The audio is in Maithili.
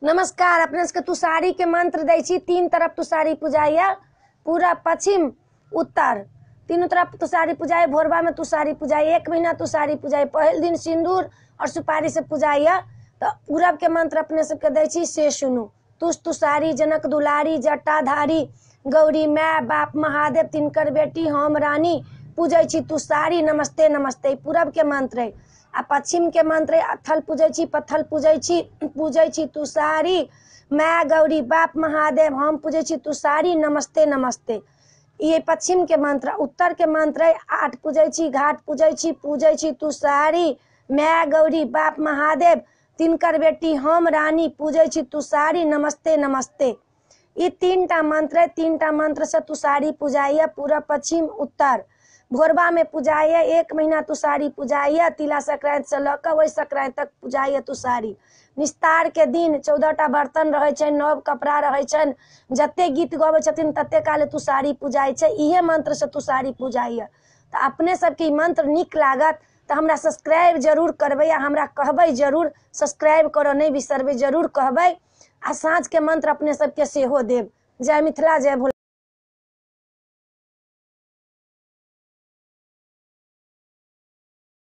नमस्कार। अपने सबके तुषारी के मंत्र दै छी। तीन तरफ तुषारी पूजाइया, पूरा पश्चिम उत्तर तीनों तरफ तुषारी पूजाइ। भोरबा में तुषारी पूजाइ, एक महीना तुषारी पूजाइ। पहिल दिन सिंदूर और सुपारी से पूजाइया। तो पूरब के मंत्र अपने सबके दै छी, से सुनू। तुष तुषारी जनक दुलारी जटाधारी गौरी my बाप महादेव तिनकर बेटी हम रानी पूजै छी तुषारी नमस्ते नमस्ते। पूरब के मंत्र है। आ पश्चिम के मंत्र है, अथल पूजै छी पत्थल पूजै छी पूजै छी तुषारी my Gauri बाप महादेव हम पूजै छी तुषारी नमस्ते नमस्ते। ये पश्चिम के मंत्र। उत्तर के मंत्र है, आठ पूजै छी घाट पूजै छी तुषारी my Gauri बाप महादेव तिनकर बेटी हम रानी पूजै छी तुषारी नमस्ते नमस्ते। ये तीन टा मंत्र है। तीन टा मंत्र से तुषारी पूजाइया, पूरा पश्चिम उत्तर। भोरबा में पूजाइया, एक महीना तुषारी पूजाइया। तिला संक्रांति से लऽ कऽ ओहि संक्रांति तक पूजाइया तुषारी। निस्तार के दिन 14टा बर्तन रहै छनि, नव कपड़ा रहै छनि, जते गीत गबै छथिन तते काले तुषारी पूजाइ छै। इहे मंत्र से तुषारी पूजाइया। तऽ अपने सबके ई मंत्र नीक लागत तऽ हमरा सब्सक्राइब जरूर करबै आ हमरा कहबै जरूर, सब्सक्राइब करऽ नहि बिसरबै, जरूर कहबै। आ साँझ के मंत्र अपने सबके सेहो देब। जय मिथिला, जय भोला।